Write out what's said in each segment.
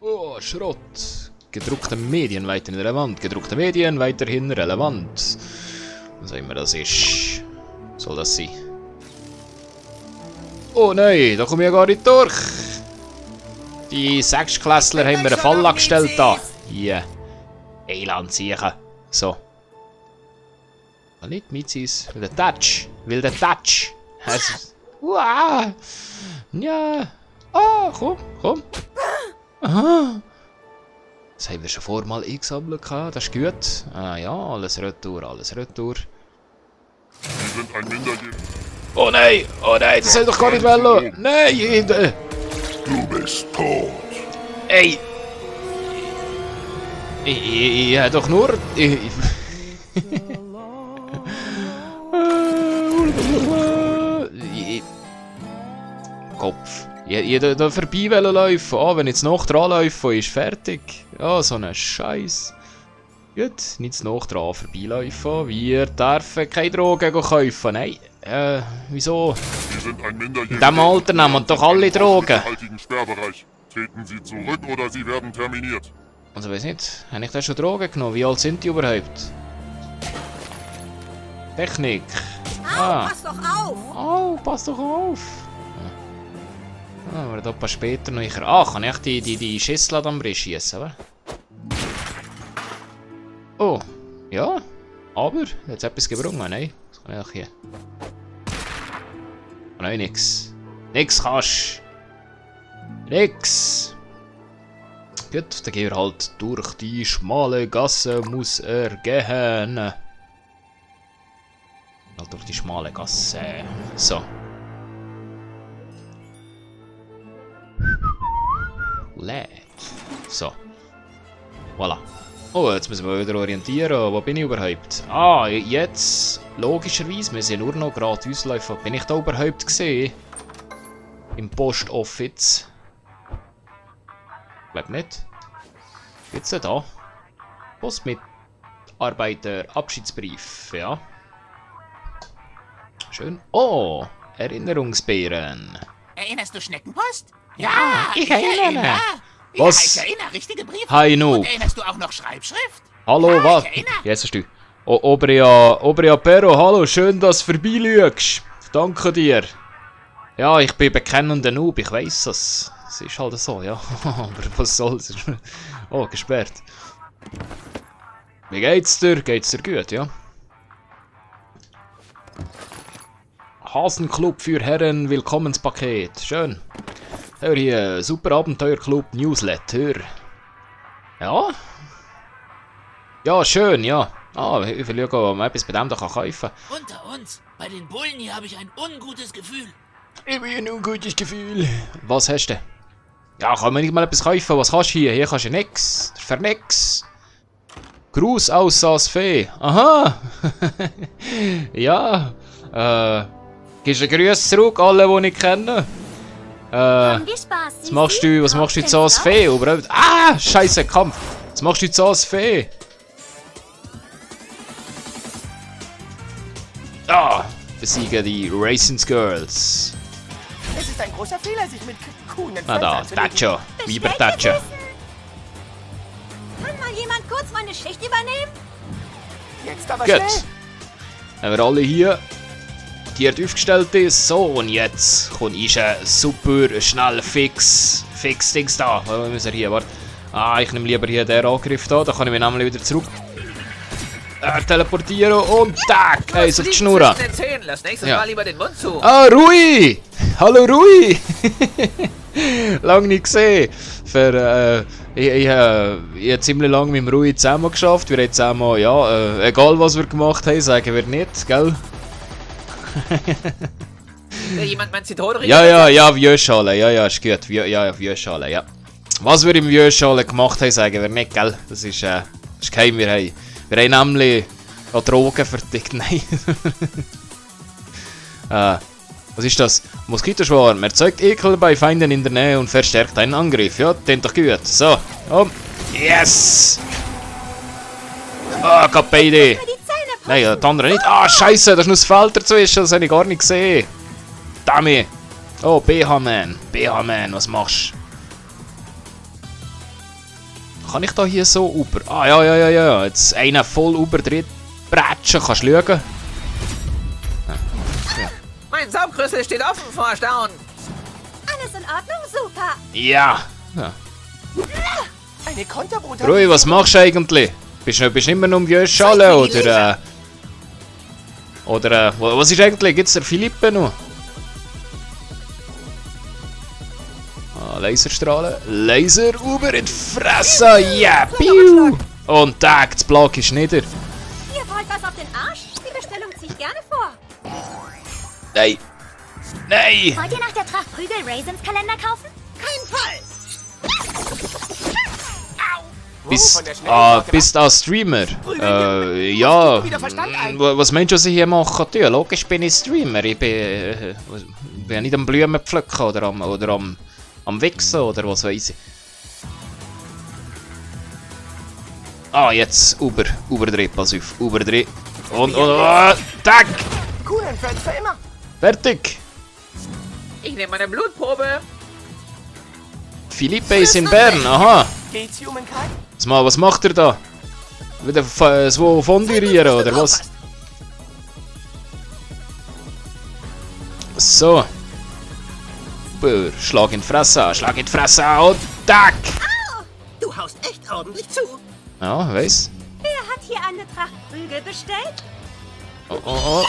Oh, Schrott. Gedruckte Medien weiterhin relevant. Gedruckte Medien weiterhin relevant. Was auch immer das ist. Was soll das sein? Oh nein, da komme ich ja gar nicht durch. Die Sechsklässler haben mir einen Fall angestellt da. Hier. Eilandsiechen. So. Nicht Mitzis. Will der Touch. Will der Touch. Wow. Ja. Oh, komm, komm. Aha. Das haben wir schon vorher mal eingesammelt. Das ist gut. Ah ja, alles retour, alles retour. Sie sind ein Minderjähriger. Oh nein, das soll doch gar nicht wollen. Nein, Du bist tot. ey. Ich hab doch nur... Kopf. Ich da vorbei laufen. Ah, wenn ich jetzt noch dran laufe, ist fertig. Ja, so ein Scheiß. Gut, nicht noch dran vorbeilaufen. Wir dürfen keine Drogen kaufen. Nein. Wieso? Sie sind ein Minderjähriger. In diesem Alter nehmen wir doch alle Drogen. Sperrbereich. Treten Sie zurück oder Sie werden terminiert. Also weiß nicht, habe ich da schon Drogen genommen? Wie alt sind die überhaupt? Technik. Au, pass doch auf! Oh, pass doch auf! Ah, aber da paar später noch. Ah, kann ich die Schüssel am Brisch schießen, oder? Oh, ja. Aber, jetzt etwas gebrungen, nein. Das kann ich auch hier. Nein, nix. Nix kannst. Nix. Gut, dann gehen wir halt durch die schmale Gasse, muss er gehen. Halt durch die schmale Gasse. So. Lädt. So. Voilà. Oh, jetzt müssen wir wieder orientieren. Wo bin ich überhaupt? Ah, jetzt. Logischerweise, wir sind nur noch gerade auslaufen. Bin ich da überhaupt gesehen? Im Postoffice? Ich glaube nicht. Jetzt da. Postmitarbeiter, Abschiedsbrief, ja. Schön. Oh, Erinnerungsbeeren. Erinnerst du Schneckenpost? Ja, ich erinnere. Ja, Was? ich erinnere, richtige Briefe. Hi, no. Und erinnerst du auch noch Schreibschrift? Hallo, Ja, was? ich erinnere. Jetzt hast du. Oh, Obria Pero, hallo, schön, dass du vorbeischaust. Danke dir. Ja, ich bin bekennender Noob, ich weiss das. Es ist halt so, ja. Aber was soll's? Oh, gesperrt. Wie geht's dir? Geht's dir gut, ja? Hasenclub für Herren, Willkommenspaket. Schön. Hör hier, Super Abenteuerclub Newsletter. Ja? Ja, schön, ja. Ah, ich will schauen, ob man etwas bei dem da kaufen kann. Unter uns, bei den Bullen hier habe ich ein ungutes Gefühl. Ich habe ein ungutes Gefühl. Was hast du? Ja, kann man nicht mal etwas kaufen? Was kannst du hier? Hier kannst du nix. Für nix. Gruß aus Saas-Fee. Aha. Ja. Gibst du Grüße zurück, alle, die ich kenne? Was machst du in Saas-Fee überhaupt? Ah, scheiße, Kampf. Was machst du in Saas-Fee? Ah, besiege die Racing Girls. Es ist ein großer Fehler, sich mit Kuhnen Na da, Tacho, lieber Tacho. Kann mal jemand kurz meine Schicht übernehmen? Jetzt aber Gut. schnell. Haben wir alle hier. Die hat aufgestellt ist. So, und jetzt kommt ein super schnell fix Dings da. Wir müssen hier, warte. Ah, ich nehme lieber hier den Angriff da. Da kann ich mich nämlich wieder zurück teleportieren und tack, eins auf die Schnur. Lass nächstes Ja. Mal lieber den Mund zu. Ah, Rui! Hallo Rui! Lang nicht gesehen. Ich habe ziemlich lange mit dem Rui zusammen geschafft. Wir haben zusammen, ja, egal was wir gemacht haben, sagen wir nicht, gell? Jemand mein Zitrone? Ja, Vieuxschale, ja, ist gut. Vieuxschale, ja. Was wir im Vieuxschale gemacht haben, sagen wir nicht, gell? Das ist geheim, wir haben nämlich Drogen vertickt, nein. Was ist das? Moskitoschwarm. Erzeugt Ekel bei Feinden in der Nähe und verstärkt einen Angriff. Ja, den doch gut. So, yes! Ah, Kapede. Nein, der andere nicht. Ah, scheiße, da ist noch das Feld dazwischen. Das habe ich gar nicht gesehen. Damit. Oh, BH-Man. BH-Man, was machst Kann ich da hier so über? Ah, ja. Jetzt einer voll über drin brätschen. Kannst du schauen? Mein Saugrüssel steht offen vor Erstaunen. Alles in Ordnung, super. Ja. Eine Konterbrut. Rui, was machst du eigentlich? Bist du immer noch um die Schale oder was ist eigentlich? Gibt's der Philippe noch? Ah, Laserstrahlen. Laser über in die Fresse. Ja, piu. Und tack, das Block ist nieder. Ihr wollt was auf den Arsch? Die Bestellung ziehe ich gerne vor. Nein. Nein. Wollt ihr nach der Tracht Prügel Raisins Kalender kaufen? Kein Fall. Bist du Streamer? Ja. Was meinst du, was ich hier mache? Ja, logisch bin ich Streamer. Ich bin nicht am Blumen pflücken oder am Wichsen oder was weiß ich. Ah, jetzt überdrehen, pass auf, überdrehen. Und tack! Kuhlenfeld für immer. Fertig! Ich nehme meine Blutprobe. Philippe ist in Bern, aha. Geht's, Humankind? Was macht er da? Wieder so fondurieren oder was? So. Schlag in die Fresse und tack! Du haust echt ordentlich zu. Ja, weiss. Wer hat hier eine Tracht Prügel bestellt? Oh,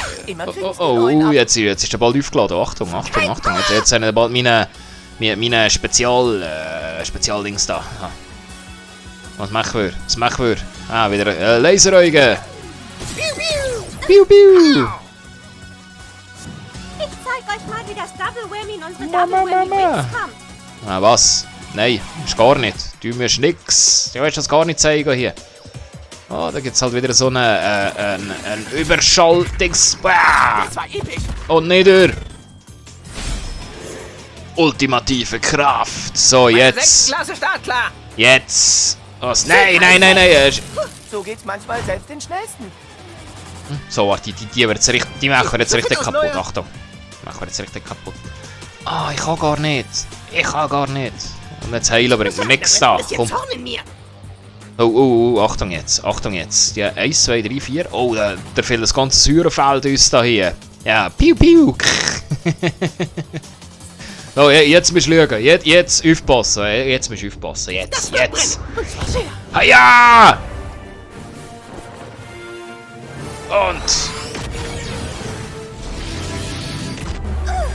jetzt ist er bald aufgeladen. Achtung. Jetzt sind bald meine Spezialdings da. Was machen wir? Ah, wieder Laseraugen. Piu. Ich zeig euch mal, wie das Double Whammy in unsere Double Whammy Wings kommt. Ah, was? Nein, ist gar nicht. Du musst nix. Du willst das gar nicht zeigen hier. Oh, da gibt's halt wieder so ein Überschaltungs... Das war episch. Und nieder. Ultimative Kraft. So, jetzt. 6 Klasse startklar. Jetzt. Was? Nein. So geht's manchmal selbst den Schnellsten. So, warte, die machen wir jetzt richtig kaputt. Achtung. Machen wir jetzt richtig kaputt. Ah, ich kann gar nicht. Und jetzt heilen bringt mir nichts da. Komm. Oh, Achtung jetzt. Ja, 1, 2, 3, 4. Oh, der fehlt das ganze Säurefeld uns da hier. Ja, piu. Oh, jetzt musst du schauen. Jetzt aufpassen. Jetzt. Ah, ja! Und...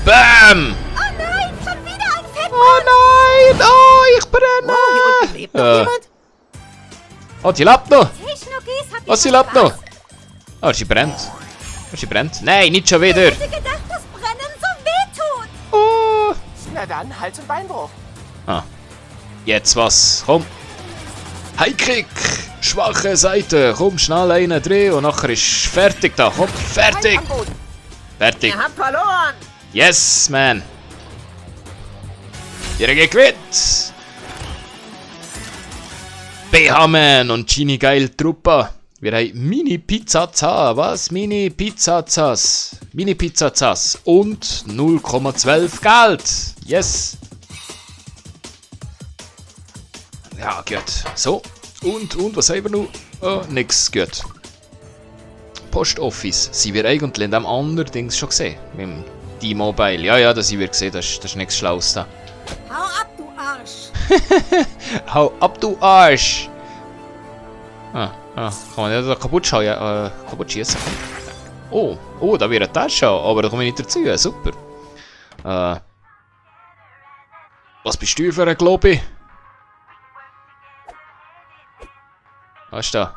Bam! Oh nein, schon wieder ein Fett. Oh nein! Oh, ich brenne! Lebt noch jemand? Oh, die lebt noch! Technogis, habt ihr Was, sie schon lebt noch? Spaß? Oh, sie brennt. Nein, nicht schon wieder! Ich hätte gedacht, dass Brennen so wehtut. Oh! Na dann, Hals- und Beinbruch. Ah. Jetzt was? Komm! Highkick! Schwache Seite! Komm, schnell einen drehen und nachher ist fertig da! Komm, fertig! Am Boden. Fertig! Ihr habt verloren. Yes, man! Ihr gewinnt! BH-Man und Genie Geil Truppa! Wir haben Mini-Pizzazza! Was? Mini-Pizzazas! Mini-Pizzazas! Und 0,12 Geld! Yes! Ja, gut. So. Und was haben wir noch? Oh, nix. Gut. Post Office. Sind wir eigentlich in dem anderen Dings schon gesehen? Mit dem T-Mobile. Ja, das haben wir gesehen. Das ist nichts Schlaues da. Hau ab, du Arsch. Hau ab, du Arsch! Kann man ja da kaputt schießen? Oh, da wird eine Tasche, aber da komme ich nicht dazu. Super. Was bist du für ein Globi? Was ist da?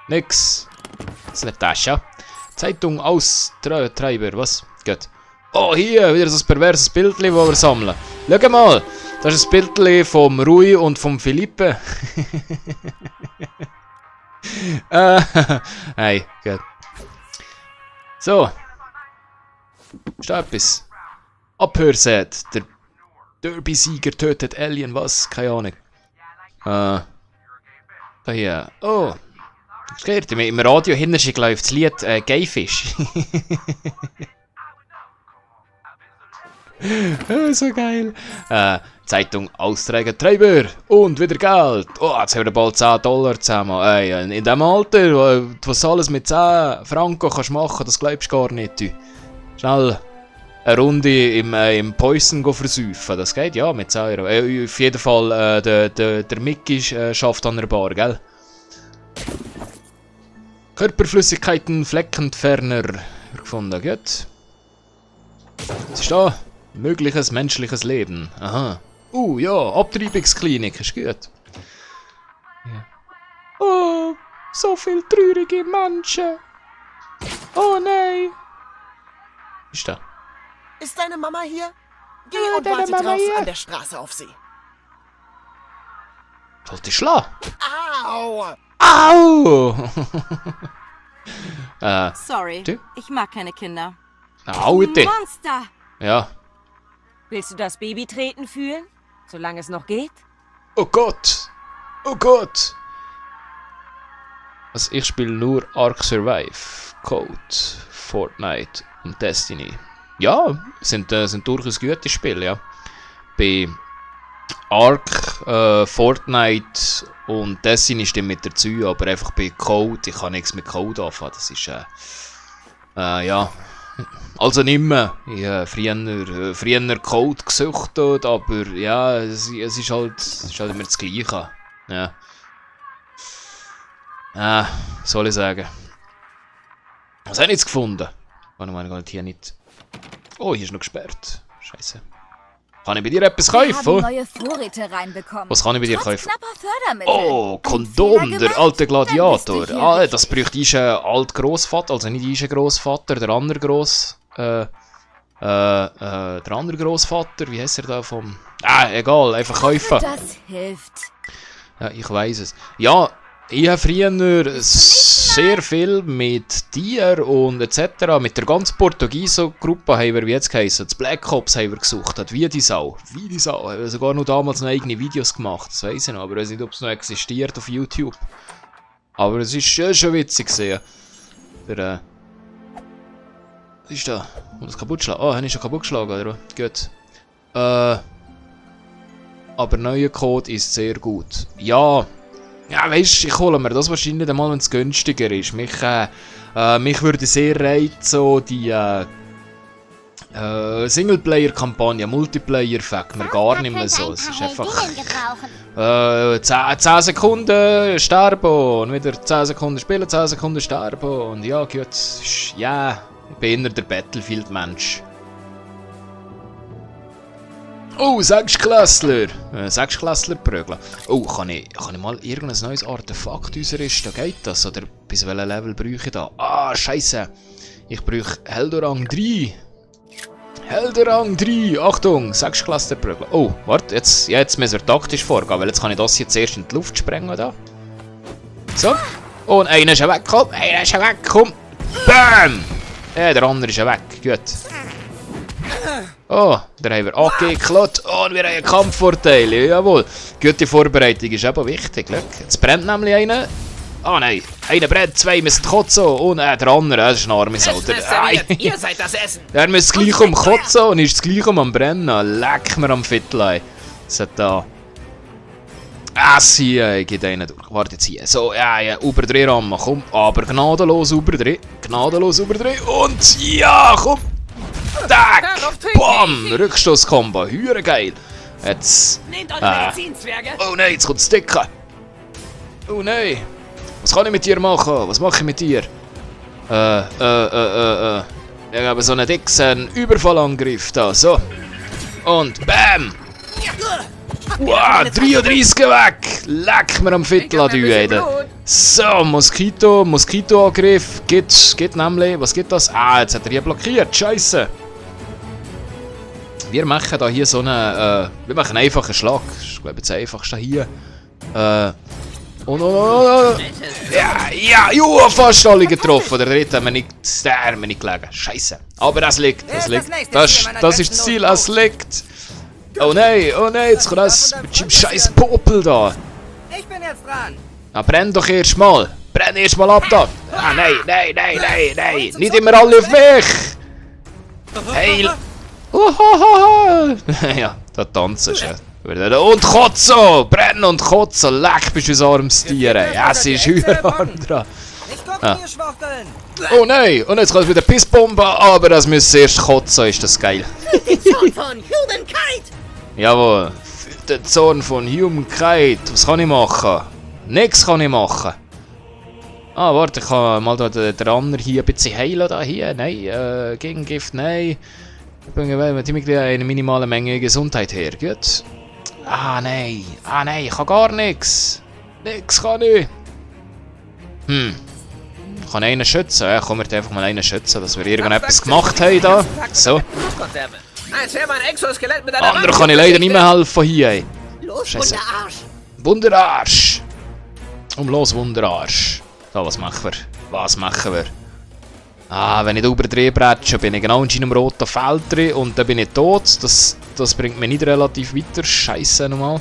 Nix. Das ist eine Tasche. Zeitung Austreiber, was? Gut. Oh, hier, wieder so ein perverses Bildchen, das wir sammeln. Schau mal, das ist ein Bildchen vom Rui und vom Philippe. Hey, gut. So. Ist da etwas? Abhörset. Der Derby-Sieger tötet Alien, was? Keine Ahnung. Da hier. Oh. Das gehört. Im Radio hinterher läuft das Lied Gayfish. So geil. Zeitung austragen, Treiber und wieder Geld. Oh, jetzt haben wir bald $10 zusammen. Ey, in dem Alter, was alles mit 10 Franken kannst machen, das glaubst du gar nicht. Du. Schnell eine Runde im Poison versäufen, das geht ja mit 10 €. Auf jeden Fall, der Mickey schafft an der Bar, gell? Körperflüssigkeiten, Fleckentferner gefunden, gut. Was ist da? Mögliches menschliches Leben. Aha. Ja, Abtreibungsklinik, ist gut. Ja. Oh, so viele traurige Menschen. Oh nein. Was ist da? Ist deine Mama hier? Geh Ja, und deine warte Mama draußen hier. an der Straße auf sie. Sollte ich schlagen? Au! Au! Sorry, Du? ich mag keine Kinder. Au, bitte. Monster! Ja. Willst du das Baby treten fühlen? Solange es noch geht? Oh Gott! Oh Gott! Also ich spiele nur Ark Survive, Code, Fortnite und Destiny. Ja, sind durchaus gute Spiele, ja. Bei Ark, Fortnite und Destiny stimmt mit dazu, aber einfach bei Code, ich kann nichts mit Code anfangen, das ist, ja. Also nicht mehr. Ich habe früher Code gesuchtet, aber ja, es ist halt immer das Gleiche. Ja. Soll ich sagen. Was habe ich jetzt gefunden? Warte mal, ich hier nicht. Oh, hier ist noch gesperrt. Scheiße. Kann ich bei dir etwas Wir haben kaufen? neue Vorräte reinbekommen. Was kann ich bei dir Trotz kaufen? knapper Fördermittel. Oh, Ein Kondom, Fehler der gemacht, alte dann bist du Gladiator. hier Ah, richtig. das bräuchte ich ein alt Grossvater, also nicht ich ein Grossvater, der andere Grossvater, wie heißt er da vom... egal, einfach kaufen. Das hilft. Ja, ich weiß es. Ja, ich habe früher sehr viel mit dir und etc. Mit der ganzen Portugieser-Gruppe haben wir, wie jetzt geheißen, das Black Ops haben wir gesucht, wie die Sau. Wie die Sau. Haben wir sogar noch damals noch eigene Videos gemacht, das weiß ich noch, aber ich weiß nicht, ob es noch existiert auf YouTube. Aber es ist schon witzig gesehen. Was ist da? Muss das kaputt schlagen? Oh, habe ich schon kaputt geschlagen, oder? Gut. Aber neuer Code ist sehr gut. Ja. Ja, weißt du, ich hole mir das wahrscheinlich einmal, wenn es günstiger ist. Mich würde sehr reizen, so die Singleplayer-Kampagne, Multiplayer fängt mir gar nicht mehr so. Es ist einfach 10 Sekunden sterben und wieder 10 Sekunden spielen, 10 Sekunden sterben und ja, gut. Ja, ich bin eher der Battlefield-Mensch. Oh, Sechsklässler! Sechsklässler prügeln. Oh, kann ich mal irgendein neues Artefakt ausrüsten? Geht das? Oder bis welchem Level brauche ich da? Ah, Scheiße! Ich brauche Heldorang 3! Heldorang 3! Achtung! Sechsklässler prügeln. Oh, warte, jetzt müssen wir taktisch vorgehen, weil jetzt kann ich das hier zuerst in die Luft sprengen. Da. So. Und einer ist schon weg, komm! Einer ist schon weg, komm! Bam! Ja, der andere ist schon weg. Gut. Oh, da haben wir angeklappt. Oh, und wir haben einen Kampfvorteil. Jawohl. Gute Vorbereitung ist aber wichtig. Schau. Jetzt brennt nämlich einer. Ah nein, einer brennt, 2 müssen kotzen. Und der andere, das ist ein armes Alter. Ihr seid das Essen. Der müsste gleich um kotzen und ist gleich am Brennen. Leck mir am Viertel. Das hat da. Ich gehe einen durch. Warte jetzt hier. So, ja, überdreh Ramma, komm. Aber gnadenlos überdreh. Gnadenlos überdreh. Und ja, komm. Tack! Bam! Rückstoßkombo, hure geil. Jetzt. Nehmt eure Medizinzwerge. Oh nein, jetzt kommt das Dicke. Oh nein. Was kann ich mit dir machen? Was mache ich mit dir? Ich habe so einen dicken Überfallangriff da. So. Und bam! Wow, 33 weg! Leck mir am Viertel an die Alter. So, Moskito-Angriff. Geht nämlich. Was geht das? Ah, jetzt hat er hier blockiert. Scheiße. Wir machen da hier so einen. Wir machen einfach einen Schlag. Ich glaube, jetzt einfachste hier. Ja, fast alle getroffen. Der dritte haben wir nicht gelegen. Scheiße. Aber das liegt. Das ist das Ziel. Es liegt. Oh nein, jetzt kommt das mit dem scheiß Popel da. Ich bin jetzt dran. Na, brenn doch erst mal. Brenn erst mal ab da. Ah, nein. Nicht immer alle auf mich. Heil. Ja, da tanzen sie. Und Kotzo! Brenn und Kotzo! Leck, bist du ein armes Tier, ey. Ja, sie ist arm dran. Ich komm hier schwachteln. Oh nein! Und jetzt kommt wieder Pissbombe, aber das müssen erst Kotzo, ist das geil. Den Zorn von Humankind. Jawohl. Der Zorn von Humankind. Was kann ich machen? Nix kann ich machen. Ah, warte, ich kann mal da den anderen hier ein bisschen heilen. Da hier. Nein, Gegengift, nein. Ich bin eine minimale Menge Gesundheit her. Gut. Ah, nein. Ah, nein, ich kann gar nichts. Nix kann ich. Ich kann einen schützen. Ja, komm, wir einfach mal einen schützen, dass wir irgendetwas gemacht haben da. So. Als wäre mein Exoskelett mit einer Andere kann ich leider nicht mehr helfen hier, ey. Los, Scheiße. Wunderarsch. Wunderarsch! Los, Wunderarsch. So, was machen wir? Was machen wir? Ah, wenn ich da überdrehe bretsche, bin ich genau in einem roten Feld drin und dann bin ich tot. Das bringt mich nicht relativ weiter. Scheiße nochmal.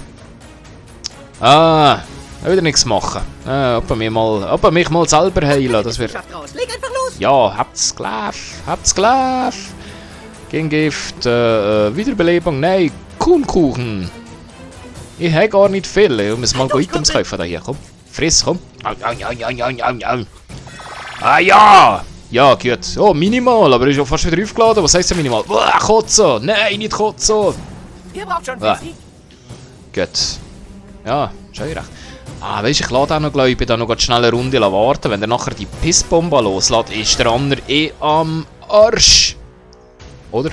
Ah, wieder nichts machen. Ob mich mal selber heilen. Das wird. Leg einfach los. Ja, habt's gelauf. Habt's gelauf. Gegengift, Wiederbelebung, nein, Kuhnkuchen. Ich habe gar nicht viel. Ich muss mal Items kaufen da hier. Komm, friss, komm. Ah ja! Ja, gut. Oh, minimal, aber ist auch fast wieder aufgeladen. Was heisst denn minimal? Uah, Kotzo! Nein, nicht Kotzo! Ihr braucht schon Ah. Fissi. Gut. Ja, schon recht. Ah, weißt du, ich lade auch noch, glaube ich, da noch schnell eine Runde warten. Wenn er nachher die Pissbombe loslässt, ist der andere am Arsch. Oder?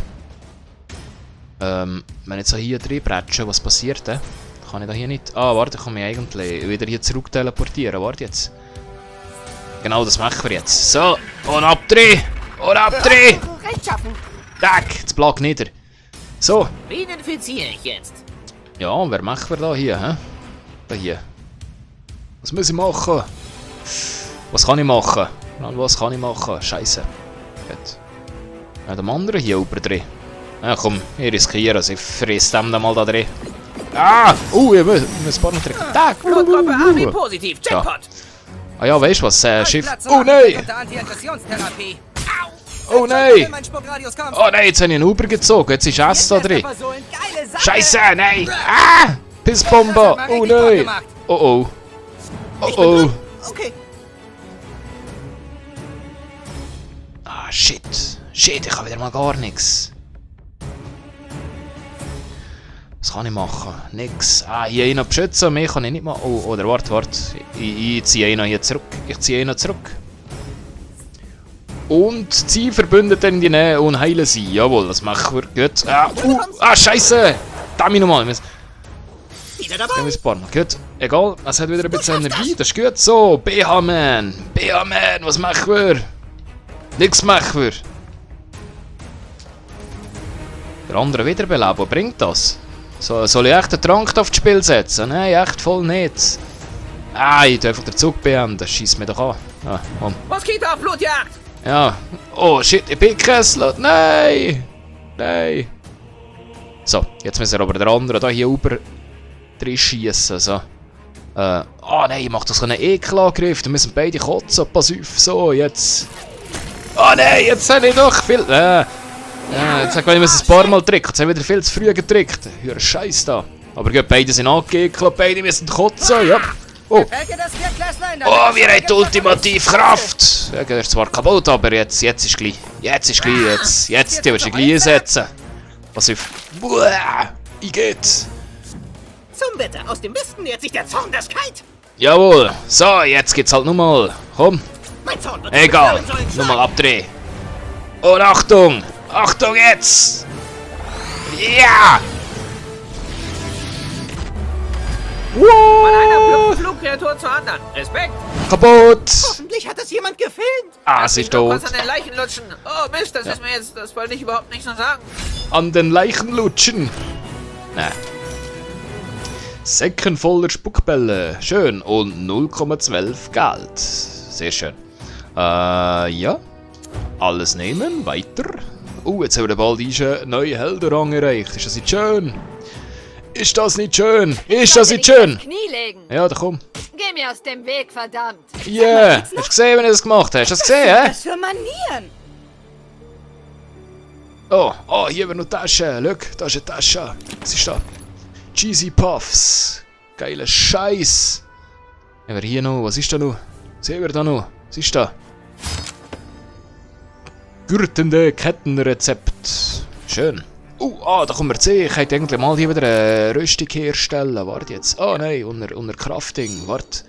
Wenn ich jetzt hier drin bretsche, was passiert, kann ich da hier nicht... Ah, warte, ich kann mich eigentlich wieder hier zurück teleportieren. Warte jetzt. Genau, das machen wir jetzt. So, und abdrehen! Und abdrehen! Rechtschaffen. Tack, jetzt Blag nieder. So. Wen infiziere ich jetzt? Ja, und wer machen wir da hier, hä? Da hier. Was muss ich machen? Was kann ich machen? Was kann ich machen? Scheiße. Gut. Ja, dem anderen hier oben drin. Ja, komm, ich riskiere es. Ich friss dem da mal da drin. Ah! Ich muss ein paar noch drücken. Tag! Blutgruppe AB positiv. Jackpot. Ah ja, weißt du was? Schiff. Platz Oh nein! unter Antiaggressionstherapie. Oh nein! Mein Spuckradius kommt. Oh nein, jetzt habe ich einen Uber gezogen. Jetzt ist S da drin. Aber so eine geile Sache. Scheiße, nein! Ah! Pissbombe! Oh nein! Oh oh. Oh oh. Okay. Ah, shit. Shit, ich habe wieder mal gar nichts. Was kann ich machen? Nix. Ah, hier einen beschützen, mehr kann ich nicht machen. Oh, oder warte. Ich ziehe ihn hier zurück. Ich ziehe ihn zurück. Und zieh Verbündete in die Nähe und heilen sie. Jawohl, das machen wir. Gut. Scheiße! Damn ich nochmal. Wieder dabei. Gut. Egal, es hat wieder ein bisschen Energie. Das ist gut. So, BH-Man. BH-Man, was machen wir? Nix machen wir. Der andere wiederbeleben, was bringt das? Soll ich echt den Trank aufs Spiel setzen? Nein, echt voll nicht. Ah, ich darf einfach den Zug beenden. Schießt mich doch an. Ah, komm. Moskito auf Blutjagd. Ja. Oh, shit, ich bin gekesselt. Nein! Nein! So, jetzt müssen wir aber den anderen da hier rüber drin schiessen. So. Nein, ich mach das einen Ekelangriff. Da müssen beide kotzen. Pass auf. So, jetzt. Oh nein, jetzt habe ich doch viel. Jetzt habe ich ein paar Mal gedrückt. Jetzt habe ich wieder viel zu früh gedrückt. Hör Scheiß da. Aber gut, beide sind angeekelt. Beide müssen kotzen. Ja. Oh. Oh, wir haben die ultimative Kraft. Ja, der ist zwar kaputt, aber jetzt ist gleich. Jetzt die wirst du gleich einsetzen. Pass auf. Buah, ich geht's. Zum Wetter. Aus dem Westen nähert sich der Zorn des Kite. Jawohl. So, jetzt geht's halt nochmal. Komm. Mein Zorn wird Egal. Nochmal abdrehen. Und Achtung. Achtung jetzt. Ja. Von einer Flugkreatur zur anderen. Respekt. Kaputt. Hoffentlich hat das jemand gefilmt. Sie ist tot. Was an den Leichen lutschen. Oh Mist, das ist mir jetzt, das wollte ich überhaupt nicht so sagen. An den Leichen lutschen. Nein. Säcken voller Spuckbälle. Schön. Und 0,12 Geld. Sehr schön. Ja. Alles nehmen. Weiter. Jetzt haben wir bald einen neuen Heldenrang erreicht. Ist das nicht schön? Ist das nicht schön? Ist das nicht schön? Knie legen. Ja, da komm. Geh mir aus dem Weg, verdammt. Yeah. Hast du gesehen, wenn er das gemacht hat? Hast du das gesehen, hä? Was für Manieren? Oh, hier wird noch Tasche. Schau, da ist eine Tasche. Was ist da? Cheesy Puffs. Geiler Scheiß. Haben wir hier noch? Was ist da noch? Sehen wir da noch? Was ist da? Gürtende Kettenrezept. Schön. Da können wir sehen. Ich könnte eigentlich mal hier wieder eine Rüstung herstellen. Warte jetzt. Nein, unter Crafting. Warte.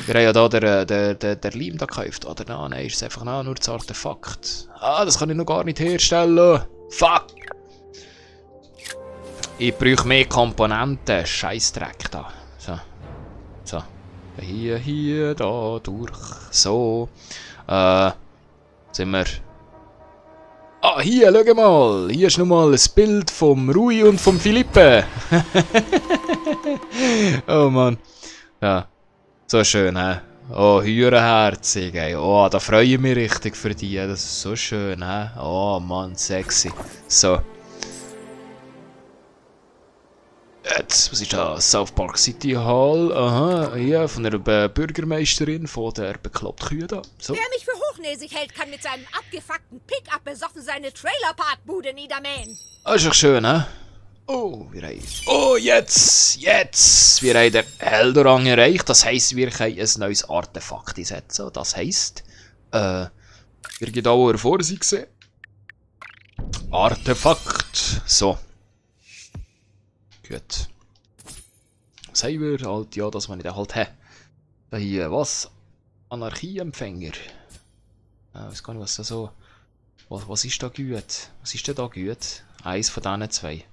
Wir haben ja da den Leim da gekauft. Oder nein, ist es einfach nur das Artefakt. Das kann ich noch gar nicht herstellen. Fuck! Ich brauche mehr Komponenten. Scheissdreck da. So. Hier, da, durch. So. Sind wir. Hier, schau mal. Hier ist nochmal ein Bild vom Rui und vom Philippe. Oh Mann. Ja. So schön, hä? Hühnerherzig, ey. Da freue ich mich richtig für die. Das ist so schön, hä? Mann, sexy. So. Jetzt, was ist das? South Park City Hall. Aha, hier von der Bürgermeisterin von der bekloppten Kühe da. So. Wer mich für hochnäsig hält, kann mit seinem abgefuckten Pickup besoffen seine Trailerparkbude niedermähen. Ist doch schön, hä? Wir haben... jetzt! Wir haben den Eldorang erreicht. Das heisst, wir können ein neues Artefakt einsetzen. Das heisst... wir genauer vor sich sehen. Artefakt. So. Gut. Was haben wir? Halt, ja, das meine ich halt habe. Da hier, was? Anarchieempfänger. Ich weiß gar nicht, was da so... Was ist da gut? Was ist denn da gut? Eins von diesen zwei.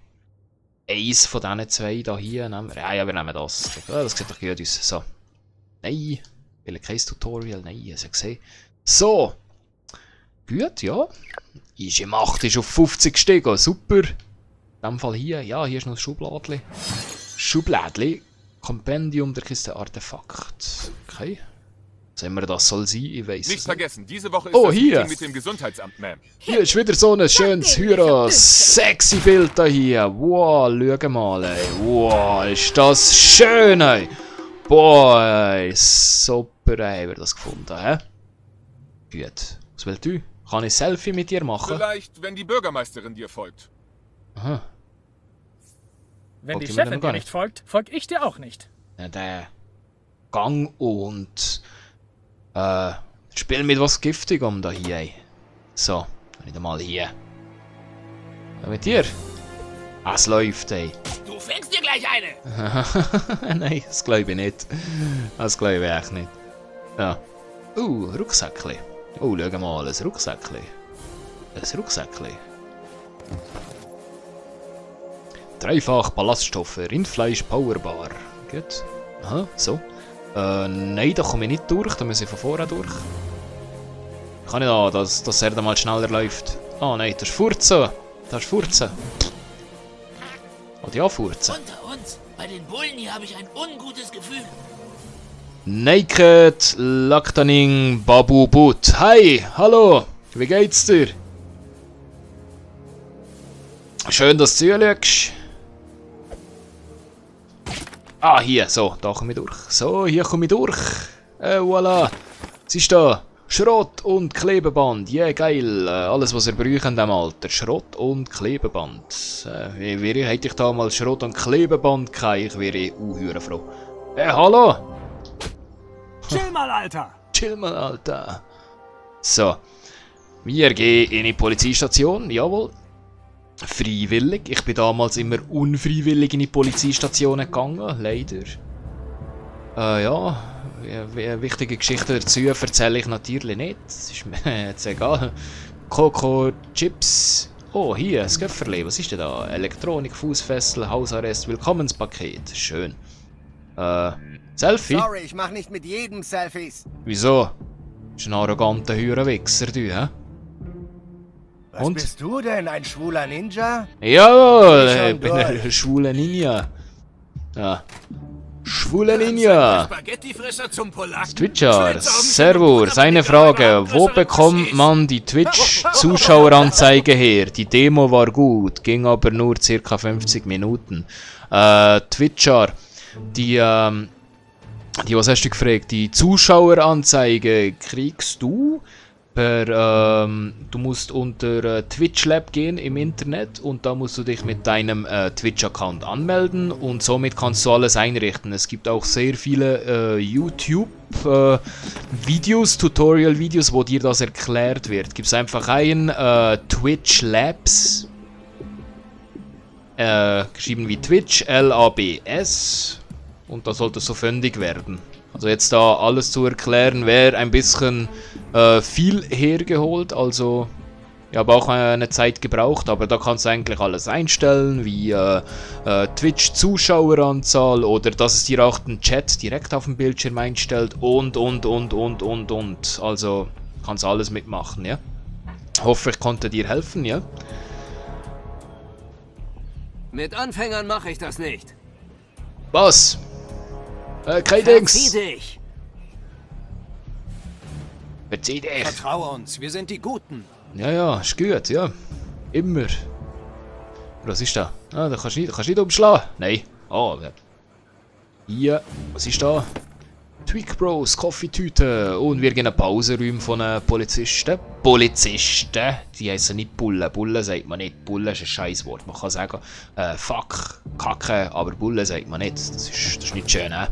Eins von diesen zwei da hier nehmen wir. Ja, wir nehmen das. Das sieht doch gut aus. So. Nein. Will kein Tutorial. Nein, hast du gesehen. So. Gut, ja. Ist im 8 ist auf 50 gestiegen. Super. In dem Fall hier. Ja, hier ist noch ein Schubladli. Schubladli. Kompendium der Kiste Artefakt. Okay. Was immer das soll sein, ich weiss nicht. Nicht vergessen, diese Woche ist das hier. Meeting mit dem Gesundheitsamt, Ma'am. Hier ist wieder so ein schönes, sexy Bild da hier. Wow, schau mal, ey. Wow, ist das schön, ey. Boah, ey. Super, ey, haben wir das gefunden, hä? Gut. Was willst du? Kann ich ein Selfie mit dir machen? Vielleicht, wenn die Bürgermeisterin dir folgt. Aha. Wenn die Chefin dir nicht folgt, folge ich dir auch nicht. Ja, der Gang und spiel mit was Giftigem da hier, ey. So, wieder mal hier. Mit dir? Es läuft, ey. Du fängst dir gleich eine! Nein, das glaube ich nicht. Das glaube ich echt nicht. Ja. Rucksäckli. Schau mal, ein Rucksäckli. Ein Rucksäckli. Dreifach Ballaststoffe, Rindfleisch, Powerbar. Gut. Aha, so. Nein, da komme ich nicht durch, da muss ich von vorne durch. Kann ich da, dass er dann mal schneller läuft. Nein, das ist Furzen. Das ist Furzen. Ja, Furzen. Unter uns, bei den Bullen hier habe ich ein ungutes Gefühl. Naked Lactaning Babu Boot. Hi, hallo, wie geht's dir? Schön, dass du zuschaust. Hier, so, da komme ich durch. So, hier komme ich durch. Voilà. Was ist da? Schrott und Klebeband. Ja, geil. Alles, was ihr braucht in diesem Alter. Schrott und Klebeband. Hätte ich da mal Schrott und Klebeband gehabt, ich wäre froh. Hallo? Chill mal, Alter. Chill mal, Alter. So. Wir gehen in die Polizeistation. Jawohl. Freiwillig. Ich bin damals immer unfreiwillig in die Polizeistationen gegangen, leider. Ja, wichtige Geschichten dazu erzähle ich natürlich nicht. Das ist mir jetzt egal. Coco Chips. Hier, das Köfferli. Was ist denn da? Elektronik, Fußfessel, Hausarrest, Willkommenspaket. Schön. Selfie? Sorry, ich mach nicht mit jedem Selfies. Wieso? Das ist ein arroganter Hurenwichser, du, hä? Was bist du denn, ein schwuler Ninja? Jawohl, ich bin ein schwuler Ninja. Ja. Schwuler Ninja. Twitcher, Servus, seine Frage. Wo bekommt man die Twitch-Zuschaueranzeige her? Die Demo war gut, ging aber nur ca. 50 Minuten. Twitcher, was hast du gefragt? Die Zuschaueranzeige kriegst du, Du musst unter Twitch Lab gehen im Internet und da musst du dich mit deinem Twitch-Account anmelden und somit kannst du alles einrichten. Es gibt auch sehr viele YouTube-Videos, Tutorial-Videos, wo dir das erklärt wird. Gib's einfach ein, Twitch Labs, geschrieben wie Twitch, L-A-B-S, und da sollte es so fündig werden. Also jetzt da alles zu erklären, wäre ein bisschen viel hergeholt, also ich habe auch eine Zeit gebraucht, aber da kannst du eigentlich alles einstellen, wie Twitch-Zuschaueranzahl oder dass es dir auch den Chat direkt auf dem Bildschirm einstellt und. Also kannst alles mitmachen, ja. Hoffe, ich konnte dir helfen, ja. Mit Anfängern mache ich das nicht. Was? Kein Dings. Verzieh dich. Vertraue uns, wir sind die Guten. Ja, ist gut, ja. Immer. Was ist da? Ah, da kannst du nicht umschlagen. Nein. Ah, hier. Was ist da? Tweak Bros, Kaffeetüte. Und wir gehen eine Pause räumen von Polizisten. Polizisten? Die heißen nicht Bullen. Bullen sagt man nicht. Bullen ist ein Scheißwort. Man kann sagen, fuck, Kacke, aber Bullen sagt man nicht. Das ist nicht schön, ne?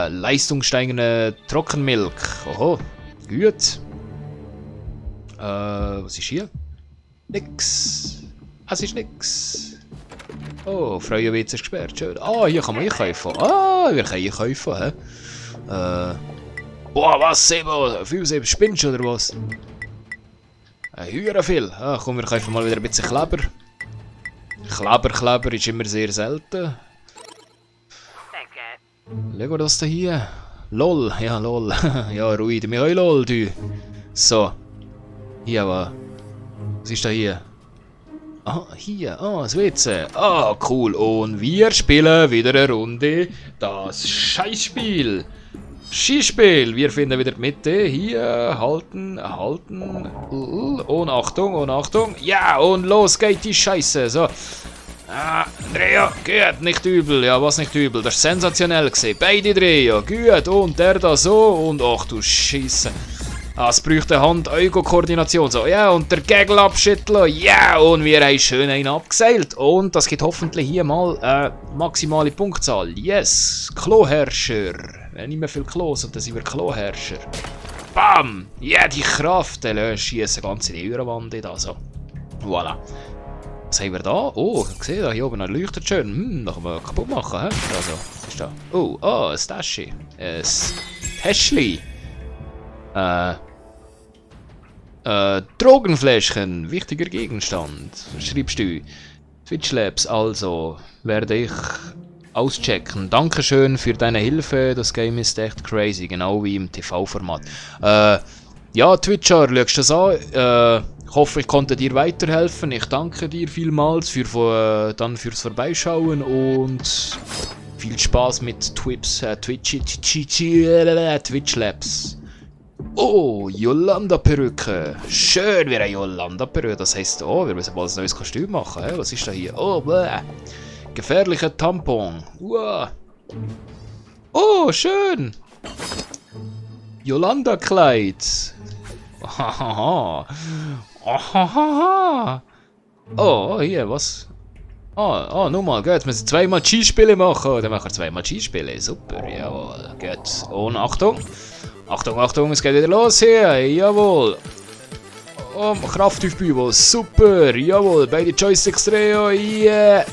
Leistungssteigende Trockenmilch. Oho. Gut. Was ist hier? Nix. Es ist nix. Oh, Freuenwitz ist gesperrt. Schön. Ah, hier kann man einkaufen. Ah, wir können einkaufen, hä? Boah, was, Sebo? Sebo, spinnst du oder was? Heuer viel. Ah, komm, wir kaufen mal wieder ein bisschen Kleber. Kleber ist immer sehr selten. Schau mal das da hier. LOL, ja, LOL. Ja, ruhig, wir haben LOL, du. So. Hier, was ist da hier? Ah, hier, das WC. Ah, cool. Und wir spielen wieder eine Runde das Scheißspiel. Skispiel. Wir finden wieder die Mitte. Hier, halten. Und Achtung. Ja, und los geht die Scheiße. So. Andrea, gut, nicht übel. Ja, was nicht übel? Das ist sensationell gesehen. Beide drehen, gut. Und der da so. Und ach du Scheiße. Es bräuchte Hand-Auge-Koordination. So, ja, und der Gegel abschütteln. Ja, und wir haben schön einen abgeseilt. Und das gibt hoffentlich hier mal maximale Punktzahl. Yes, Kloherrscher. Nicht mehr viel Klos, und dann sind wir Kloherrscher. Bam! Ja, die Kraft. Der schießt ganz in die Uhrenwand. So. Voilà. Was haben wir da? Oh, seht ihr, hier oben leuchtet schön. Da kann man kaputt machen. He? Also, was ist da? Oh, ein Täschchen. Ein Täschli. Drogenfläschchen, wichtiger Gegenstand. Schreibst du. Twitch Labs, also werde ich auschecken. Dankeschön für deine Hilfe. Das Game ist echt crazy, genau wie im TV-Format. Ja, Twitcher, schaust du das an? Ich hoffe, ich konnte dir weiterhelfen. Ich danke dir vielmals fürs Vorbeischauen und viel Spaß mit Twitch Labs. Oh, Yolanda-Perücke. Schön, wir haben Yolanda-Perücke. Das heisst, oh, wir müssen bald ein neues Kostüm machen. He? Was ist da hier? Oh, bäh. Gefährlicher Tampon. Wow. Oh, schön. Yolanda-Kleid. Oh, hier, was? Nochmal, gut. Wir müssen zweimal Skispiele machen. Dann machen wir zweimal Skispiele. Super, jawohl. Gut. Und Achtung. Achtung, es geht wieder los hier. Jawohl. Oh, Kraftaufbau. Super. Jawohl. Beide Joysticks drehen. Yeah.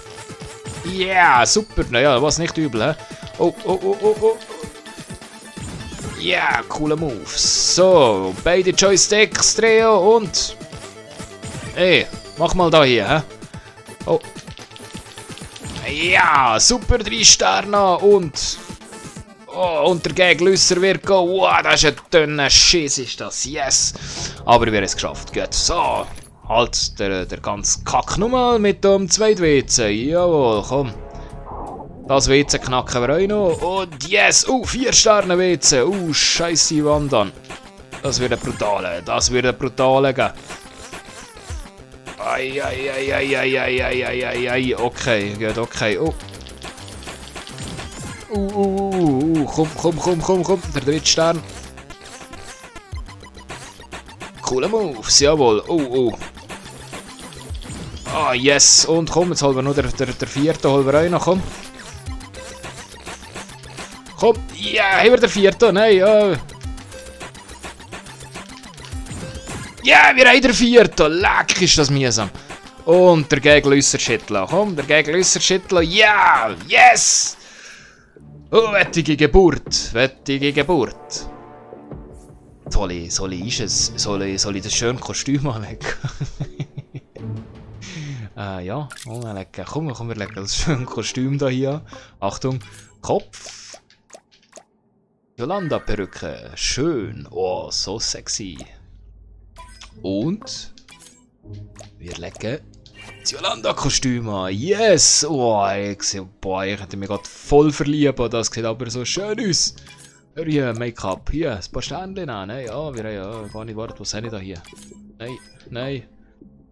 Yeah, super. Naja, was nicht übel, hä? Oh. Ja, cooler Move. So, beide Joysticks drehen und... Hey, mach mal da hier, hä? Oh. Ja, super, 3 Sterne und... Oh, und der Gegenlöser wird gehen. Wow, das ist ein dünner Schiss, ist das. Yes. Aber wir haben es geschafft. Gut, so. Halt, der ganze Kack nochmal mit dem zweiten WC. Jawohl, komm. Das WC knacken wir auch noch. Und yes. 4 Sterne WC. Scheisse Wand an. Das wird ein brutaler. Gehen. Ai. Okay, gut, okay. Oh. Komm. Der 3. Stern. Cooler Moves, jawohl. Oh, oh. Ah, yes. Und komm, jetzt holen wir nur der vierte, holen wir auch noch, komm. Komm, ja, haben wir den vierten? Nein, ja. Ja, wir haben den vierten. Leck, ist das mühsam. Und der Gegel schütteln. Komm, der Gegel schütteln. Ja, yes. Oh, wettige Geburt. Wettige Geburt. Soll ich das schöne Kostüm anlegen? Ja, komm, wir legen das schöne Kostüm da hier. Achtung, Kopf. Yolanda-Perücke. Schön. Oh, so sexy. Und wir legen das Yolanda-Kostüm an. Yes! Oh, ich könnte mich gerade voll verlieben. Das sieht aber so schön aus. Hier, Make-up. Hier, ein paar Sternchen an. Ja, gar nicht warten. Was habe ich da hier? Nein, nein.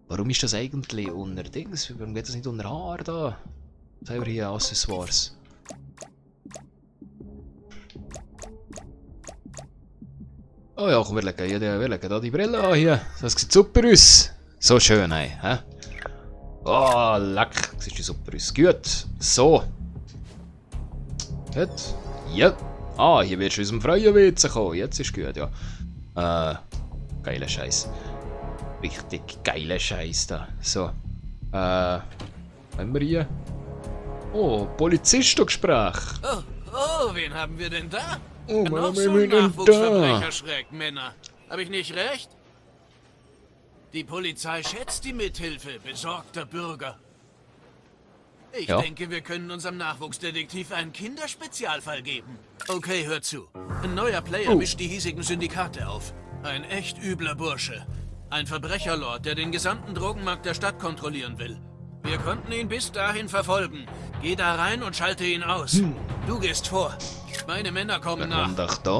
Warum ist das eigentlich unter Dings? Warum geht das nicht unter Haar da? Was haben wir hier? Accessoires. Oh ja, komm, wir legen da die Brille an hier. Das sieht super aus. So schön, ey. Hä? Oh, leck. Das sieht super aus. Gut. So. Gut. Ja. Ah, hier wirst du aus dem freien WC kommen. Jetzt ist gut, ja. Geiler Scheiß. Richtig geiler Scheiß da. So. Haben wir hier? Oh, Polizistengespräch. Oh, wen haben wir denn da? Oh, noch so ein Nachwuchsverbrecherschreck, Männer. Hab ich nicht recht? Die Polizei schätzt die Mithilfe besorgter Bürger. Ich denke, wir können unserem Nachwuchsdetektiv einen Kinderspezialfall geben. Okay, hört zu. Ein neuer Player mischt die hiesigen Syndikate auf. Ein echt übler Bursche. Ein Verbrecherlord, der den gesamten Drogenmarkt der Stadt kontrollieren will. Wir konnten ihn bis dahin verfolgen. Geh da rein und schalte ihn aus. Du gehst vor. Meine Männer kommen nach.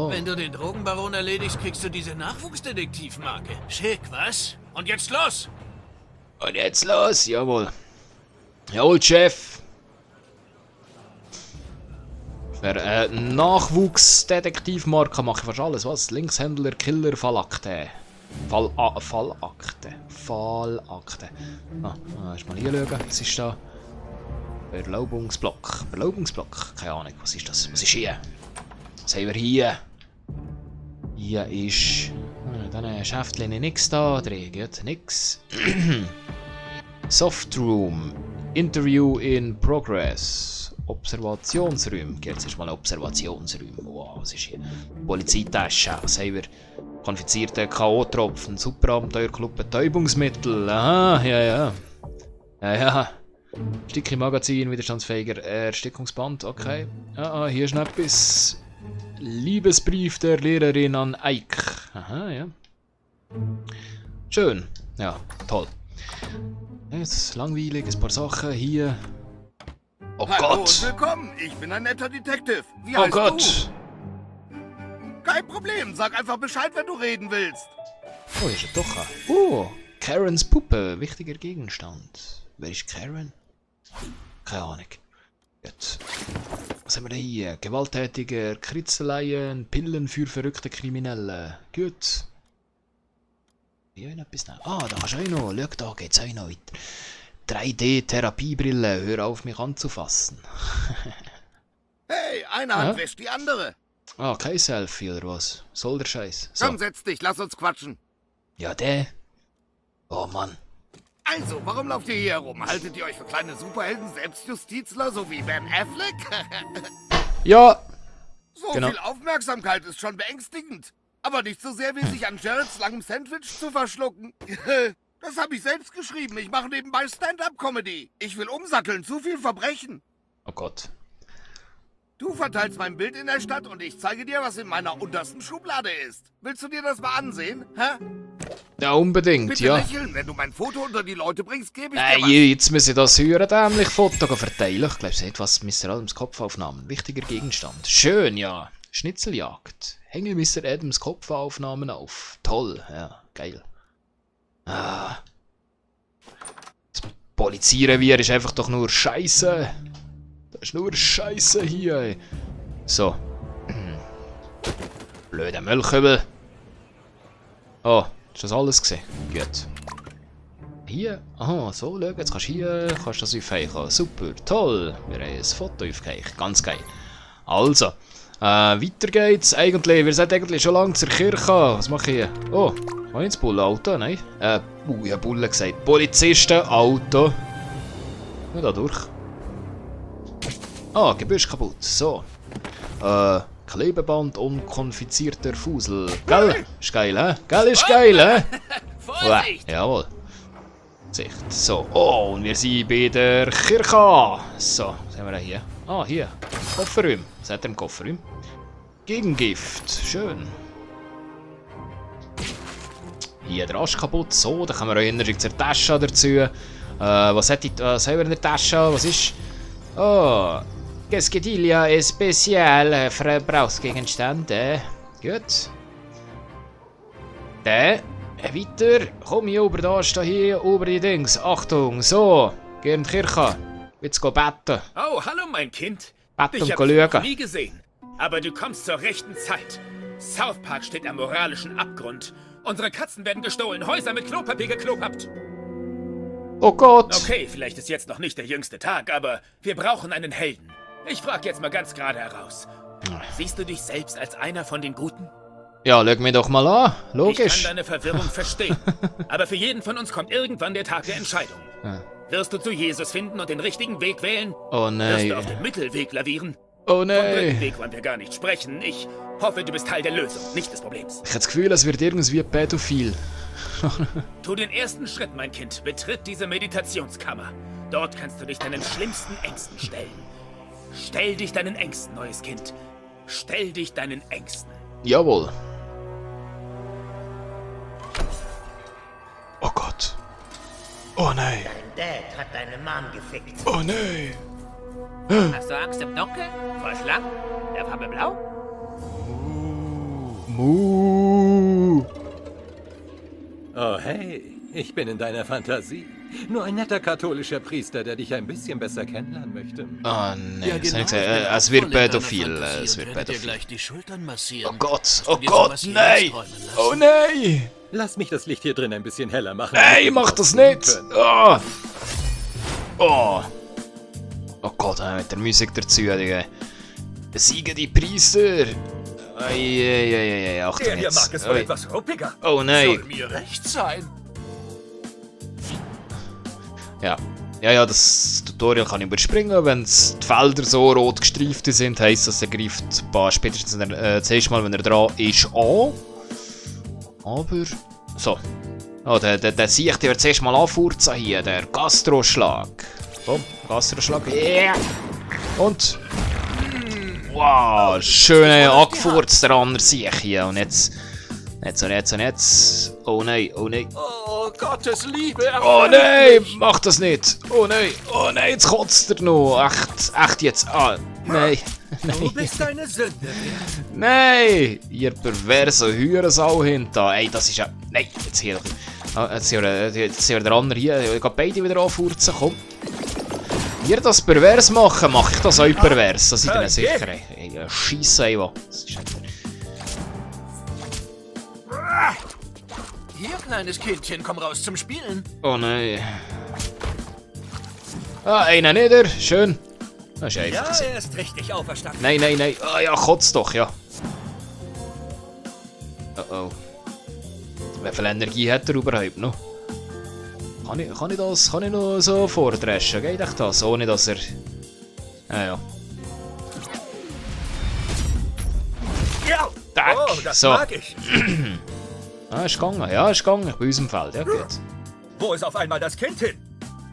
Wenn du den Drogenbaron erledigst, kriegst du diese Nachwuchsdetektivmarke. Schick, was? Und jetzt los! Und jetzt los, jawohl. Jawohl, Chef. Für Nachwuchsdetektivmarke mache ich fast alles. Was? Linkshändler, Killer, Fallakte. Fallakte. Erst mal hier schauen. Was ist da? Erlaubungsblock. Keine Ahnung. Was ist das? Was ist hier? Was haben wir hier? Hier ist... Dann Schäftchen nix da. Geht nix. Softroom. Interview in progress. Observationsräume. Jetzt ist mal ein Observationsraum. Wow, was ist hier? Polizeitasche. Was haben wir? Konfizierte K.O.-Tropfen. Superabenteuerclub. Betäubungsmittel. Aha, ja. Ja. Sticky-Magazin. Widerstandsfähiger Erstickungsband. Okay. Ja, hier ist noch etwas. Liebesbrief der Lehrerin an Ike. Aha, ja. Schön. Ja, toll. Jetzt langweilig, ein paar Sachen hier. Oh Hallo Gott! Und willkommen, ich bin ein netter Detective. Wie Oh heißt Gott! du? Kein Problem, sag einfach Bescheid, wenn du reden willst. Oh, hier ist er doch. Oh, Karens Puppe, wichtiger Gegenstand. Wer ist Karen? Keine Ahnung. Gut. Was haben wir denn hier? Gewalttätiger Kritzeleien, Pillen für verrückte Kriminelle. Gut. Ja, etwas noch. Ah, da kannst du auch noch. Schau, da geht's auch noch weiter. 3D-Therapiebrille, hör auf mich anzufassen. Hey, eine Hand wäscht die andere. Ah, kein Selfie oder was? Soll der Scheiß? So. Komm, setz dich, lass uns quatschen. Ja, der. Oh Mann. Also, warum lauft ihr hier herum? Haltet ihr euch für kleine Superhelden, Selbstjustizler, so wie Ben Affleck? Ja. So viel Aufmerksamkeit ist schon beängstigend. Aber nicht so sehr wie sich an Jareds langem Sandwich zu verschlucken. Das habe ich selbst geschrieben. Ich mache nebenbei Stand-up-Comedy. Ich will umsatteln, zu viel Verbrechen. Oh Gott. Du verteilst mein Bild in der Stadt und ich zeige dir, was in meiner untersten Schublade ist. Willst du dir das mal ansehen, hä? Ja, unbedingt, Bitte ja. lächeln, wenn du mein Foto unter die Leute bringst, gebe ich dir was. Jetzt muss ich das hören, dämlich Foto verteilen. Ich glaube, es hat was Mr. Adams Kopfaufnahmen. Wichtiger Gegenstand. Schön, ja. Schnitzeljagd. Hänge Mr. Adams Kopfaufnahmen auf. Toll, ja, geil. Ah. Das Polizeirevier ist einfach doch nur Scheiße. Das ist nur Scheiße hier, ey. So. Blöder Müllkübel. Oh, Ist das alles gesehen? Gut. Hier, aha, so, schau, jetzt kannst du hier das aufheichen. Super, toll. Wir haben ein Foto aufgeheicht. Ganz geil. Also, weiter geht's. Eigentlich, wir sind eigentlich schon lange zur Kirche. Was mache ich hier? Oh, kann ich ins Bullenauto? Nein. Ich habe Bullen gesagt. Polizistenauto. Nur da durch. Ah, Gebühr ist kaputt. So. Klebeband, unkonfizierter Fusel. Gell? Ist geil, hä? Gell, ist geil, hä? Vorsicht! Jawohl. Sicht. So. Oh, und wir sind bei der Kirche. So, was haben wir denn hier? Ah, hier. Kofferraum. Was hat er im Kofferraum? Gegengift. Schön. Hier der Asch kaputt. So, da haben wir auch Erinnerung zur Tasche dazu. Was haben wir in der Tasche? Was ist? Oh. Gesquedilla Spezial. Verbrauchsgegenstände. Gut. Dann. Weiter. Komm hier oben, da steht hier oben die Dings. Achtung. So. Geh in die Kirche. Jetzt geh beten. Oh, hallo mein Kind. Beten Ich und habe dich noch schauen. nie gesehen. Aber du kommst zur rechten Zeit. South Park steht am moralischen Abgrund. Unsere Katzen werden gestohlen, Häuser mit Klopapier geklopappt. Oh Gott. Okay, vielleicht ist jetzt noch nicht der jüngste Tag, aber wir brauchen einen Helden. Ich frage jetzt mal ganz gerade heraus. Siehst du dich selbst als einer von den Guten? Ja, schau mich doch mal an. Ich Logisch. kann deine Verwirrung verstehen. Aber für jeden von uns kommt irgendwann der Tag der Entscheidung. Ja. Wirst du zu Jesus finden und den richtigen Weg wählen? Oh Wirst du nein. auf dem Mittelweg lavieren? Oh Vom dritten nein. Weg wollen wir gar nicht sprechen. Ich hoffe, du bist Teil der Lösung, nicht des Problems. Ich habe das Gefühl, es wird irgendwie pädophil. Tu den ersten Schritt, mein Kind. Betritt diese Meditationskammer. Dort kannst du dich deinen schlimmsten Ängsten stellen. Stell dich deinen Ängsten, neues Kind. Stell dich deinen Ängsten. Jawohl. Oh Gott. Oh nein. Dein Dad hat deine Mom gefickt. Oh nein. Hast du Angst im Dunkeln? Vor Schlangen? Der Farbe blau? Mu. Oh hey, ich bin in deiner Fantasie. Nur ein netter katholischer Priester, der dich ein bisschen besser kennenlernen möchte. Oh nein. Ja, genau, Es wird pädophil. Es wird dir pädophil. gleich die Schultern massieren. Oh Gott. Oh Und dir Gott. sowas wie Nein. träumen lassen. Oh nein. Lass mich das Licht hier drin ein bisschen heller machen. Ey, mach das nicht! Oh! Oh! Oh Gott, mit der Musik dazu, Digga. Besiege die Priester! Eieieiei, Achtung Der hier jetzt. mag es wohl etwas ruppiger. Oh nein! Soll mir recht sein. Ja. Ja, das Tutorial kann ich überspringen. Wenn die Felder so rot gestreift sind, heisst das, er greift spätestens das erste Mal, wenn er dran ist, an. Aber, so. Oh, der Sieg, der wird zuerst mal anfurzen hier, der Gastroschlag. Komm, Gastroschlag. Yeah. Und. Wow, schöne angefurzt, der andere Sieg hier. Und jetzt. Jetzt. Oh nein, oh nein. Oh, Gottes Liebe. Oh nein, mach das nicht. Oh nein, jetzt kotzt er noch. Echt jetzt. Ah, nein. Du bist eine Sünde. Nein, ihr perverse Hurensau hinter. Ey, das ist ja... Nein, jetzt hier... Jetzt hier der andere hier. Ich kann beide wieder anfurzen, komm. Ihr das pervers machen, mache ich das auch pervers. Das seid ihr mir sicher. Ey, Scheisse, ey, was. Hier, kleines Kindchen, komm raus zum Spielen. Oh nein. Ah, einer nieder. Schön. Das ist einfach. Ja, er ist richtig auferstanden. Nein. Ah ja, kotz doch, ja. Oh. Wie viel Energie hat er überhaupt noch? Kann ich noch so vordreschen? Geht echt das? Ohne dass er... Ja. Ja! Tack. Oh, das So. mag ich. Ist gegangen. Ja, ist gegangen. Bei uns im Feld. Ja, gut. Wo ist auf einmal das Kind hin?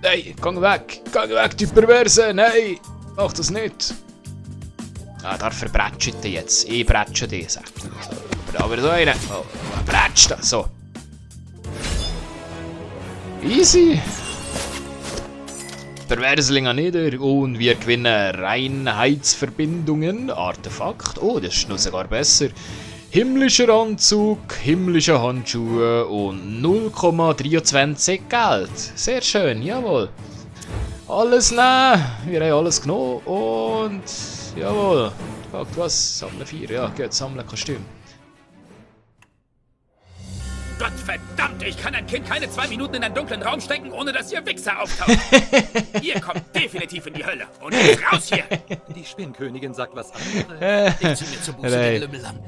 Nein, gang weg, die Perverse, nein, mach das nicht. Ah, da verbrätscht dich jetzt, ich bretsche dich, sagt er. So, aber so einen, oh, bretscht, so. Easy. Perverslinge nieder und wir gewinnen Reinheitsverbindungen, Artefakt, oh, das ist noch sogar besser. Himmlischer Anzug, himmlische Handschuhe und 0,23 Geld. Sehr schön, jawohl. Alles nehmen. Wir haben alles genommen und... Jawohl. Fragt was? Sammeln 4. Ja, gut, sammeln Kostüm. Gottverdammt, ich kann ein Kind keine 2 Minuten in einen dunklen Raum stecken, ohne dass ihr Wichser auftaucht. Ihr kommt definitiv in die Hölle. Und jetzt raus hier! Die Spinnkönigin sagt was anderes. Ich zieh mir zur Buße den Lümmel an.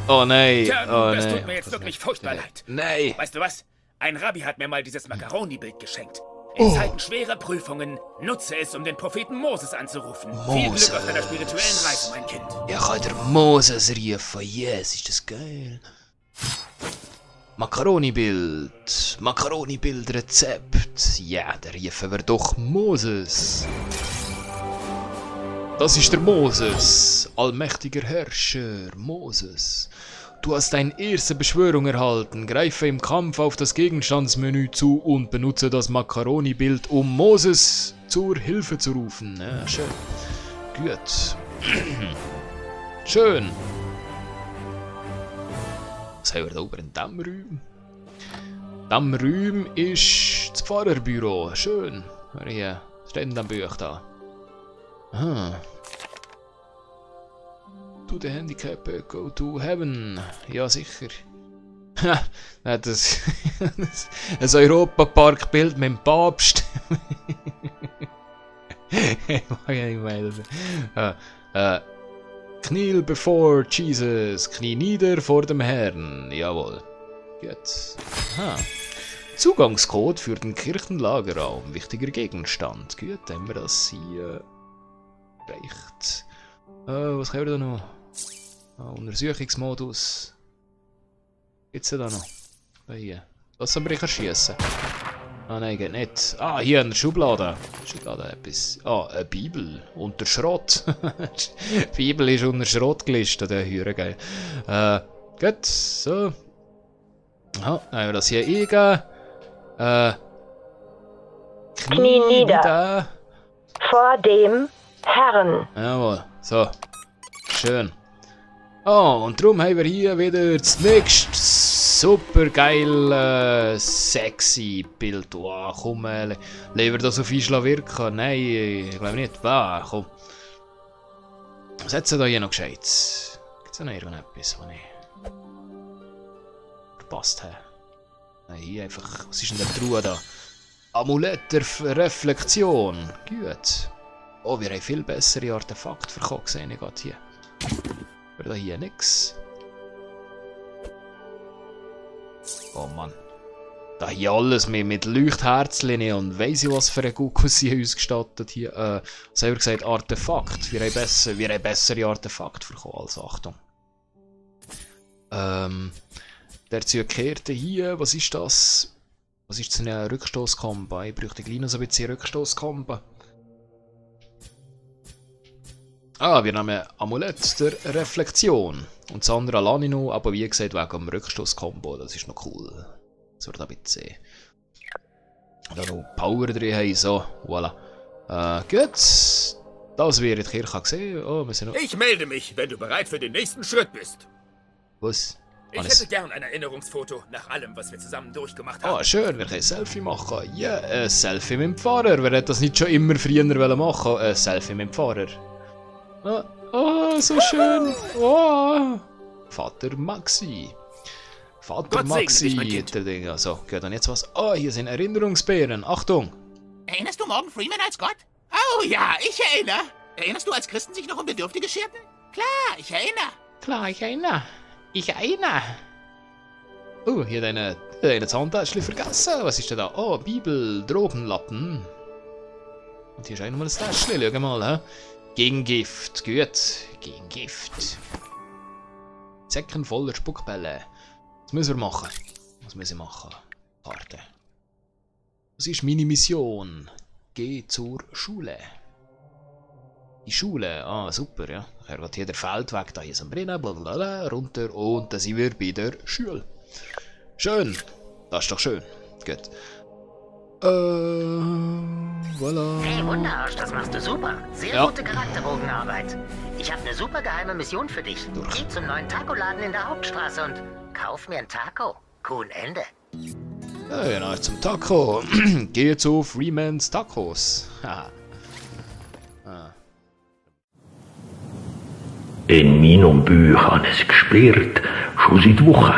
Oh nein. Tja, Oh das nein. tut mir jetzt wirklich furchtbar leid. Nein. Weißt du was? Ein Rabbi hat mir mal dieses Macaroni-Bild geschenkt. In Zeiten schwerer Prüfungen nutze es, um den Propheten Moses anzurufen. Viel Glück auf deiner spirituellen Reise, mein Kind. Ich kann der Moses rufen. Yes, ist das geil. Macaroni-Bild. Macaroni-Bild-Rezept. Ja, da rufen wir doch Moses. Das ist der Moses. Allmächtiger Herrscher. Moses. Du hast deine erste Beschwörung erhalten. Greife im Kampf auf das Gegenstandsmenü zu und benutze das Macaroni-Bild, um Moses zur Hilfe zu rufen. Ja, schön. Gut. Schön. Was haben wir da oben in diesem Raum? In diesem Raum ist das Pfarrerbüro. Schön. Hier steht in diesem Buch da. Aha. To the handicap, go to heaven. Ja, sicher. Ha, das ein Europapark-Bild mit dem Papst. Kneel before Jesus. Knie nieder vor dem Herrn. Jawohl. Gut. Aha. Zugangscode für den Kirchenlagerraum. Wichtiger Gegenstand. Gut, haben wir das hier erreicht. Was haben wir da noch? Untersuchungsmodus. Gibt's da noch? Hier. Das aber ich erschießen. Ah nein, geht nicht. Ah, hier in der Schublade. Schublade etwas. Ah, eine Bibel. Unter Schrott. Die Bibel ist unter Schrott gelistet. Der Hure geil. Gut, so. Aha, dann haben wir das hier eingeben. Knie nieder. Vor dem Herrn. Jawohl, so. Schön. Oh, und darum haben wir hier wieder das nächste super geil sexy Bild. Wow, komm, lassen wir das auf Einschlag wirken? Nein, ich glaube nicht. Wow, komm. Was hat sie da hier noch gescheit? Gibt es da noch irgendetwas, was ich verpasst habe? Nein, hier einfach. Was ist denn der Truhe da? Amulett der Reflexion. Gut. Oh, wir haben viel bessere Artefakte verkauft, gesehen ich gerade hier. Aber da hier nix. Oh Mann. Da hier alles mit Leuchtherzchen und weiss ich was für ein Guckus sie ausgestattet hier. Was haben wir gesagt? Artefakt. Wir haben bessere Artefakte verkauft als Achtung. Der Zukehrte hier, was ist das? Was ist das eine Rückstoßkombo? Ich bräuchte gleich noch so ein bisschen Rückstoßkombo. Ah, wir nehmen Amulett der Reflexion. Und das andere lasse ich noch, aber wie gesagt, wegen dem Rückstoßkombo, das ist noch cool. Das wird ein bisschen sehen. Da noch Power drin haben, so, voilà. Gut. Das wird in der Kirche gesehen. Oh, wir sind noch... Ich melde mich, wenn du bereit für den nächsten Schritt bist. Was? Ich hätte gern ein Erinnerungsfoto nach allem, was wir zusammen durchgemacht haben. Ah, schön, wir können ein Selfie machen. Ja, ein Selfie mit dem Pfarrer. Wer hätte das nicht schon immer früher machen wollen? Ein Selfie mit dem Pfarrer. Oh, so schön. Oh. Vater Maxi. Vater Maxi. Der Ding. Also, geht dann jetzt was. Oh, hier sind Erinnerungsbeeren. Achtung. Erinnerst du Morgan Freeman als Gott? Oh ja, ich erinnere. Erinnerst du, als Christen sich noch um Bedürftige scherten? Klar, ich erinnere. Klar, ich erinnere. Ich erinnere. Hier deine Zahntäschchen vergessen. Was ist denn da? Oh, Bibel, Drogenlappen. Und hier ist auch nochmal ein Täschchen. Schau mal, hä? Gegen Gift. Gut. Gegen Gift. Säcken voller Spuckbälle. Was müssen wir machen? Was müssen wir machen? Warte. Was ist meine Mission? Geh zur Schule. Die Schule, ah super, ja. Er geht hier der Feldweg, da hier ist ein Brennen, blablabla, runter und dann sind wir bei der Schule. Schön, das ist doch schön. Gut. Voilà. Hey Wunderarsch, das machst du super. Sehr gute Charakterbogenarbeit. Ich habe eine super geheime Mission für dich. Geh zum neuen Taco-Laden in der Hauptstraße und kauf mir ein Taco. Cool, Ende. Ja, genau, zum Taco. Geh zu Freemans Tacos. In meinem Buch habe ich es gespürt, schon seit Wochen.